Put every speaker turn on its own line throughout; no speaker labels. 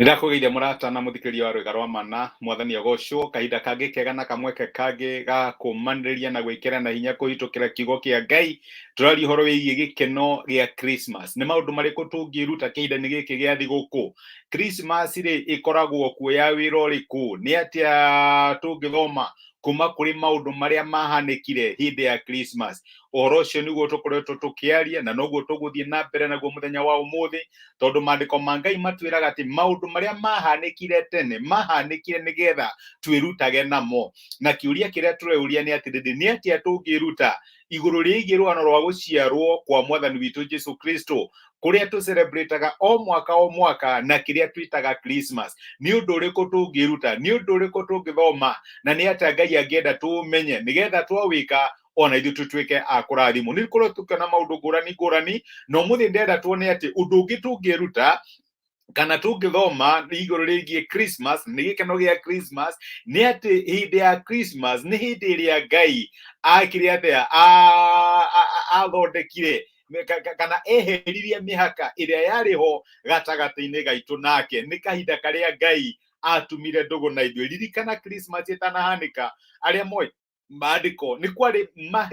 Nĩndakũgeithia mũrata na mũthikĩrĩria wa rwĩga rwa mana, mwathani agocwo. Kahinda kangĩ kega na kamweke kangĩ ga kũmanĩrĩria na gwĩkĩra na hinya kũhĩtũkĩra kiugo kĩa Ngai. Tũraria ũhoro wĩgiĩ gĩkeno gĩa Christmas. Nĩ maũndũ marĩkũ tũngĩruta kĩhinda-inĩ gĩkĩ gĩa thigũkũ? Christmas rĩ ĩkoragwo kuo ya wĩra ũrĩkũ? Nĩ atĩa tũngĩthoma kuma kũrĩ maũndũ marĩa mahanĩkire hĩndĩ ya Christmas? Ũhoro ũcio nĩguo tũkoretwo tũkĩaria na noguo tũgũthiĩ na mbere naguo mũthenya wa ũmũthĩ, tondũ maandĩko ma Ngai matwĩraga atĩ maũndũ marĩa mahanĩkire tene mahanĩkire nĩgetha twĩrutage namo. Na kĩũria kĩrĩa tũreuria nĩ atĩrĩrĩ, nĩ atĩa tũngĩruta igũrũ rĩgiĩ rũgano rwa gũciarwo kwa mwathani witũ Jesu Kristo, kũrĩa tũcelebrataga o mwaka o mwaka na kĩrĩa twĩtaga Christmas? Nĩ ũndũ ũrĩkũ tũngĩruta? Nĩ ũndũ ũrĩkũ tũngĩthoma? Na nĩ atĩa Ngai angĩenda tũũmenye nĩgetha twawĩka ona ithuĩ tũtuĩke a kũrathimwo? Nĩ tũkorwo tũkĩona maũndũ ngũrani ngũrani, na ũmũthĩ ndĩrenda tuone atĩ ũndũ ũngĩ tũngĩruta kana tũngĩthoma igũrũ rĩgiĩ Christmas, nĩ gĩkeno gĩa Christmas, nĩ atĩ hĩndĩ ya Christmas nĩ hĩndĩ ĩrĩa Ngai akire atĩa, athondekire kana eheririe mĩhaka ĩrĩa yarĩ ho gatagatĩ-inĩ gaitũ nake. Nĩ kahinda karĩa Ngai atumire ndũgũ na ithuĩ. Ririkana Christmas ĩtanahanĩka, arĩa moĩ maandĩko, nĩ kwarĩ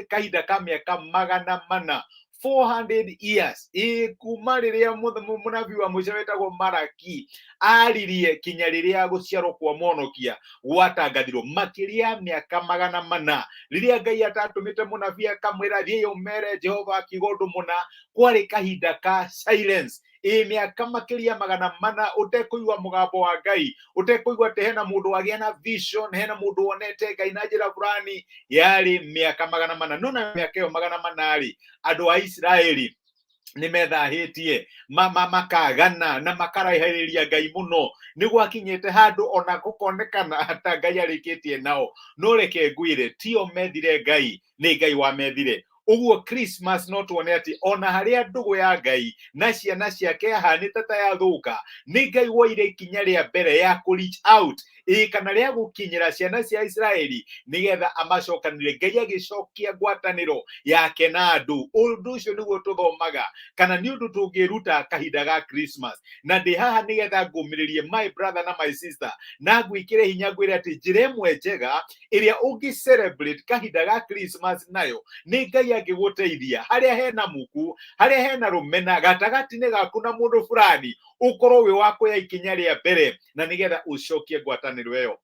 kahinda ka mĩaka 400, 400 years, ĩ kuma rĩrĩa mũnabii wa mũico wetagwo Maraki aririe kinya rĩrĩa gũciarwo kwa mũhonokia gwatangathirwo, makĩria ya mĩaka 400 rĩrĩa Ngai atatũmĩte mũnabii akamwĩra, thiĩ ũmere Jehova akiuga ũndũ mũna. Kwarĩ kahinda ka silence, ĩ mĩaka makĩria 400 ũtekũigua mũgambo wa Ngai, ũtekũigua atĩ hena mũndũ wagĩa na vision, hena mũndũ wonete Ngai na njĩra fulani. Yarĩ mĩaka 400. No na mĩaka ĩyo 400 rĩ, andũ a Isiraeli nĩ methahĩtie, makagana na makaraihĩrĩria Ngai mũno. Nĩ gwakinyĩte handũ ona gũkonekana ta Ngai arĩkĩtie nao. No reke ngwĩre, tio methire Ngai, nĩ Ngai wamethire. Ũguo Christmas no tuone atĩ ona harĩa ndũgũ ya Ngai na ciana ciake yahanĩte ta yathũka, nĩ Ngai woire ikinya rĩa mbere ya kũ reach out, ĩ kana rĩa gũkinyĩra ciana cia Isiraeli nĩgetha amacokanĩre. Ngai agĩcokia ngwatanĩro yake na andũ. Ũndũ ũcio nĩguo tũthomaga kana nĩ ũndũ tũngĩruta kahinda ga Christmas. Na ndĩ haha nĩgetha ngũmĩrĩrie, my brother na my sister, na ngwĩkĩre hinya, ngwĩre atĩ njĩra ĩmwe njega ĩrĩa ũngĩ celebrate kahinda ga Christmas nayo nĩ Ngai angĩgũteithia harĩa hena muku, harĩa hena rũmena gatagatĩ-inĩ gaku na mũndũ fulani, ũkorwo wĩ wa kuoya ikinya rĩa mbere na nĩgetha ũcokie ngwatanĩro ĩyo.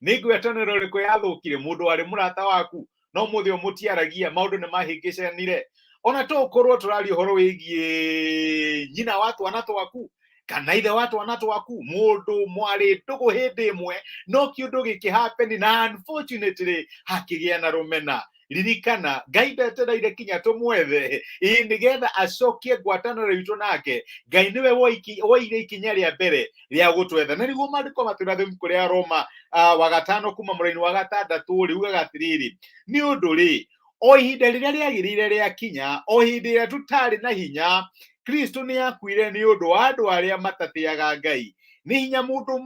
Nĩ ngwatanĩro ĩrĩkũ yathũkire? Mũndũ warĩ mũrata waku no mũthĩ ũmũtiaragia, maũndũ nĩ mahĩngĩcanire. Ona to ũkorwo tũraria ũhoro wĩgiĩ nyina wa twana twaku kana ithe wa twana twaku, mũndũ mwarĩ ndũgũ hĩndĩ ĩmwe, no kĩũndũ gĩkĩ happen na unfortunately hakĩgĩa na rũmena. Ririkana, Ngai ndetereire kinya tũmwethe, ĩ nĩgetha acokie ngwatanĩro itũ nake. Ngai nĩwe woire ikinya rĩa mbere rĩa gũtwetha, na nĩguo maandĩko matwĩra thĩinĩ kũrĩa Roma wa gatano kuma mũraini wa gatandatũ riugaga atĩrĩrĩ, nĩ ũndũ rĩ, o ihinda rĩrĩa rĩagĩrĩire rĩakinya, o hĩndĩ ĩrĩa tũtarĩ na hinya, Kristo nĩ akuire nĩ ũndũ wa andũ arĩa matatĩaga Ngai. Nĩ hinya mũndũ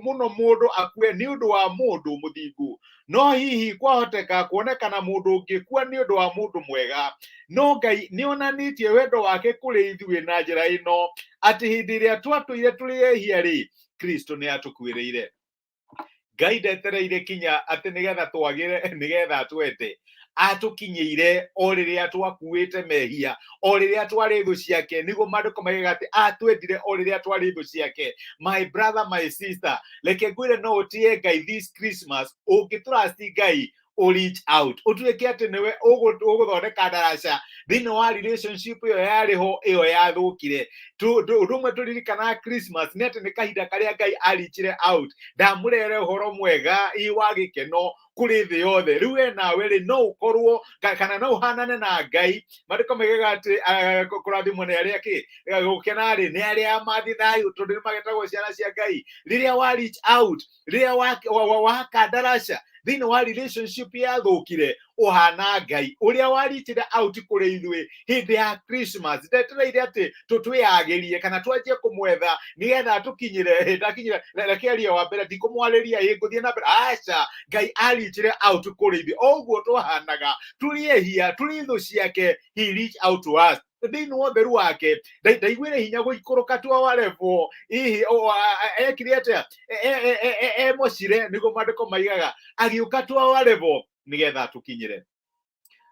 mũno mũndũ akue nĩ ũndũ wa mũndũ mũthingu, no hihi kwahoteka kuonekana mũndũ ũngĩkua nĩ ũndũ wa mũndũ mwega. No Ngai nĩ onanĩtie wendo wake kũrĩ ithuĩ na njĩra ĩno, atĩ hĩndĩ ĩrĩa twatũire tũrĩ ehia rĩ, Kristo nĩ atũkuĩrĩire. Ngai ndetereire kinya atĩ nĩgetha twagĩre nĩgetha atwende. Atũkinyĩire o rĩrĩa twakuĩte mehia, o rĩrĩa twarĩ thũ ciake. Nĩguo maandĩko maigaga atĩ atwendire o rĩrĩa twarĩ thũ ciake. My brother, my sister, reke ngwĩre, no ũtĩe Ngai this Christmas ũngĩtũrasti Ngai ũ reach out, ũtuĩke atĩ nĩwe ũgũthondeka ndaraca thĩinĩ wa relationship ĩyo yarĩ ho, ĩyo yathũkire. Ũndũ ũmwe tũririkanaga Christmas nĩ atĩ nĩ kahinda karĩa Ngai arichire out, ndamũrere ũhoro mwega i wa gĩkeno kũrĩ thĩ yothe. Rĩu we nawe rĩ, no ũkorwo kana no ũhanane na Ngai. Maandĩko maigaga atĩ kũrathimwo nĩ arĩa kĩ gũkena rĩ nĩ arĩa mathi thayũ, tondũ nĩ magetagwo ciana cia Ngai. Rĩrĩa wa reach out, rĩrĩa waka ndaraca thĩinĩ wa relationship yathũkire, ũhana Ngai ũrĩa warichire out kũrĩ ithuĩ hĩndĩ ya Christmas. Ndetereire atĩ tũtwĩyagĩrie kana twanjie kũmwetha nĩgetha tũkinyĩre ndakinyĩre. Reke arie wa mbere, ndikũmwarĩria, ĩ ngũthiĩ na mbere. Aca, Ngai arichire out kũrĩ ithuĩ o ũguo twahanaga, tũrĩ ehia, tũrĩ thũ ciake. He reach out to us. Thĩinĩ wa ũtheru wake ndaiguire hinya gũikũrũka to our level. Hihi ekire atĩa? Emocire nĩguo maandĩko maigaga, agĩũka to our level nĩgetha atũkinyĩre.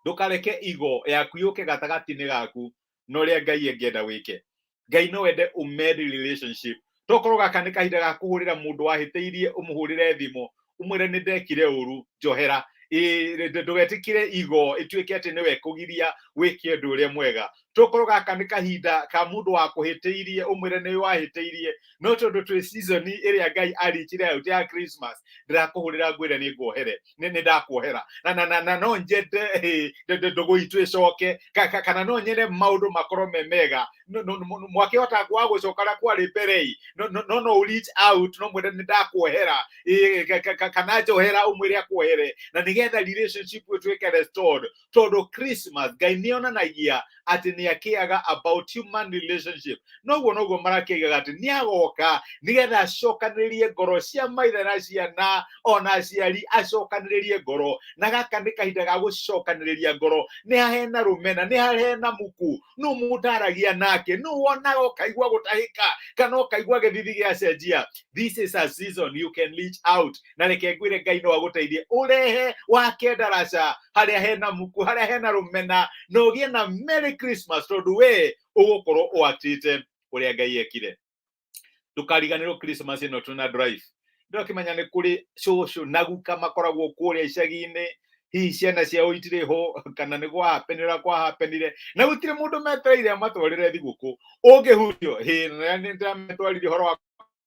Ndũkareke igo yaku yũke gatagatĩ-inĩ gaku na ũrĩa Ngai angĩenda wĩke. Ngai no ende ũmend relationship. Tokorwo gaka nĩ kahinda ga kũhũrĩra mũndũ wahĩtĩirie, ũmũhũrĩre thimũ ũmwĩre nĩ ndekire ũru, njohera. Ndũgetĩkĩre igo ĩtuĩke atĩ nĩwe kũgiria wĩke ũndũ ũrĩa mwega. Tokorwo gaka nĩ kahinda ka mũndũ wakũhĩtĩirie ũmwĩre nĩ wahĩtĩirie, no tondũ twĩ season ĩrĩa Ngai arichire out ya Christmas, ndĩrakũhũrĩra ngwĩre nĩ nguohere, nĩ ndakuohera, na no njende ndũgũ itũ ĩcoke, kana no nyende maũndũ makorwo me mega. Mwakĩhota kwaga gũcoka ũrĩa kwarĩ mbere, no no reach out, no mwĩre nĩ ndakuohera, kana njohera, ũmwĩre akuohere, na nĩgetha relationship ĩtuĩke restored. Tondũ Christmas Ngai nĩ onanagia atĩ nĩ akĩaga about human relationship. Noguo noguo marakĩigaga atĩ nĩ agoka nĩgetha acokanĩrĩrie ngoro cia maithe na ciana ona aciari, acokanĩrĩrie ngoro. Na gaka nĩ kahinda ga gũcokanĩrĩria ngoro. Nĩ hahena rũmena, nĩ hahena muku, nũ mũtaragia nake, nũ wonaga ũkaigua gũtahĩka kana ũkaigua gĩthithi gĩacenjia. This is a season you can reach out, na reke ngwĩre Ngai no agũteithie ũrehe wake ndaraca harĩa hena muku, harĩa hena rũmena, na ũgĩe na Merry Christmas, tondũ we ũgũkorwo ũatĩte ũrĩa Ngai ekire. Ndũkariganĩrwo Christmas ĩno twĩna drive. Ndĩrakĩmenya nĩ kũrĩ cũcũ na guka makoragwo kũrĩa icagi-inĩ, hihi ciana ciao itirĩ ho, kana nĩ kwahapenire kwahapenire, na gũtirĩ mũndũ metereire amatwarĩre thigũkũ. Ũngĩhutio hĩ nĩ ndĩrametwarire ũhoro wa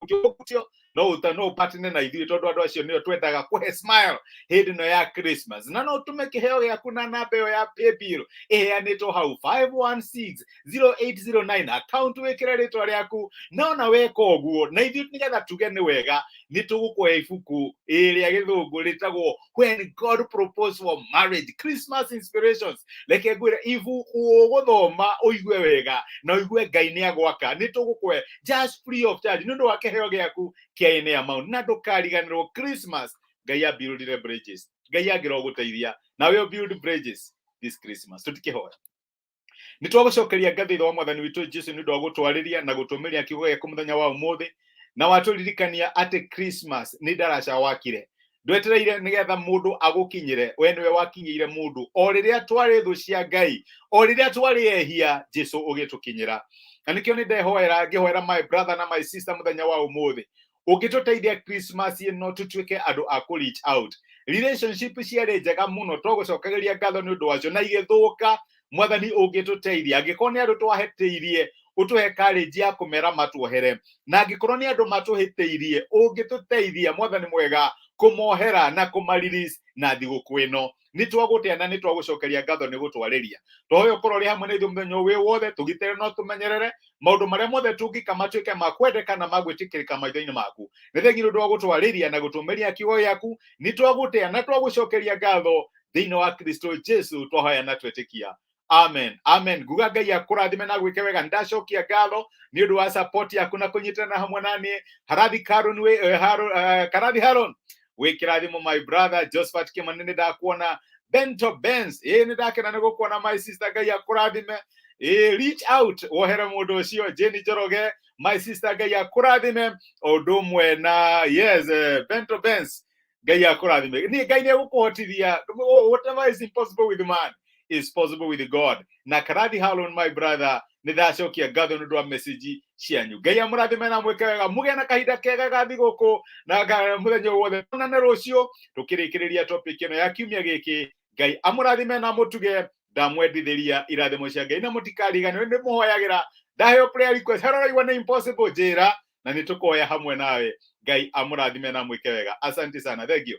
ũngĩhutio, no ũta no ũpatine na ithuĩ, tondũ andũ acio nĩo twendaga kũhe smile hĩndĩ ĩno ya Christmas. Na no ũtũme kĩheo gĩaku na namba ĩyo ya paybill ĩheanĩtwo hau 5160809 account, wĩkĩre rĩtwa rĩaku. Na ona weka ũguo na ithuĩ nĩgetha tuge nĩ wega, nĩ tũgũkũhe ibuku rĩa gĩthũngũ rĩtagwo When God Proposed for Marriage, Christmas Inspirations. Reke ngwĩre, ibuku ũgũthoma ũigue wega na ũigue Ngai nĩ agwaka. Nĩ tũgũkũhe just free of charge nĩ ũndũ wa kĩheo gĩaku kĩa any amount. Na ndũkariganĩrwo Christmas Ngai abuildire bridges. Ngai angĩra gũteithia nawe build bridges this Christmas. Tũtikĩhoya. Nĩ twagũcokeria ngatho, Ithe wa Mwathani witũ Jesu, nĩ ũndũ wa gũtwarĩria na gũtũmĩria kiugo gĩaku mũthenya wa ũmũthĩ, na watũririkania atĩ Christmas nĩ ndaraca wakire. Ndwetereire nĩgetha mũndũ agũkinyĩre, we nĩwe wakinyĩire mũndũ. O rĩrĩa twarĩ thũ cia Ngai, o rĩrĩa twarĩ ehia, Jesu ũgĩtũkinyĩra. Na nĩkĩo nĩ ndehoera, ngĩhoera my brother na my sister mũthenya wa ũmũthĩ, ũngĩtũteithia Christmas ĩno tũtuĩke andũ a kũ reach out. Relationship ciarĩ njega mũno, twagũcokagĩria ngatho nĩ ũndũ wacio, na igĩthũka. Mwathani, ũngĩtũteithia, angĩkorwo nĩ andũ twahĩtĩirie, ũtũhe courage ya kũmera matuohere, na angĩkorwo nĩ andũ matũhĩtĩirie, ũngĩtũteithia, Mwathani mwega, kũmohera na kũma-release na thigũkũ ĩno. Nĩ twagũtĩa na nĩ twagũcokeria ngatho nĩ gũtwarĩria. Twahoya ũkorwo ũrĩ hamwe na ithuĩ mũthenya ũyũ wĩ wothe, tũgitĩre no tũmenyerere maũndũ marĩa mothe tũngĩka matuĩke ma kwendeka na ma gwĩtĩkĩrĩka maitho-inĩ maku. Nĩ thengi nĩ ũndũ wa gũtwarĩria na gũtũmĩria kiugo gĩaku. Nĩ twagũtĩa na twagũcokeria ngatho. Thĩinĩ wa Kristo Jesu twahoya na twetĩkia, amen, amen. Nguga Ngai akũrathime na gwĩke wega. Ndacokia ngatho nĩ ũndũ wa support yaku na kũnyitana hamwe na niĩ. Harathi Karun we, Karathi Haron, wĩ kĩrathimo. My brother Josephat Kimani, nĩ ndakuona. Bento Benz, ĩ nĩ ndakena nĩ gũkuona, my sister. Ngai akũrathime. Ĩ reach out wohere mũndũ ũcio. Jane Njoroge, my sister, Ngai akũrathime o ũndũ ũmwe na yes, Bento Benz, Ngai akũrathime. Niĩ Ngai nĩ egũkũhotithia. Whatever is impossible with man is possible with God. Na Karathi Harlon, my brother, nĩ ndacokia ngatho nĩ ũndũ wa message cianyu. Ngai amũrathime na mwĩke wega, mũgĩe na kahinda kega ga thigũkũ na mũthenya wothe. Onane rũciũ tũkĩrĩkĩrĩria topic ĩno ya kiumia gĩkĩ. Ngai amũrathime na mũtuge. Ndamwendithĩria irathimo cia Ngai, na mũtikariganĩrwo nĩ mũhoyagĩra. Ndaheo prayer request harĩa ũraigua nĩ impossible, njĩra na nĩ tũkoya hamwe nawe. Ngai amũrathime na mwĩke wega. Asante sana, thank you.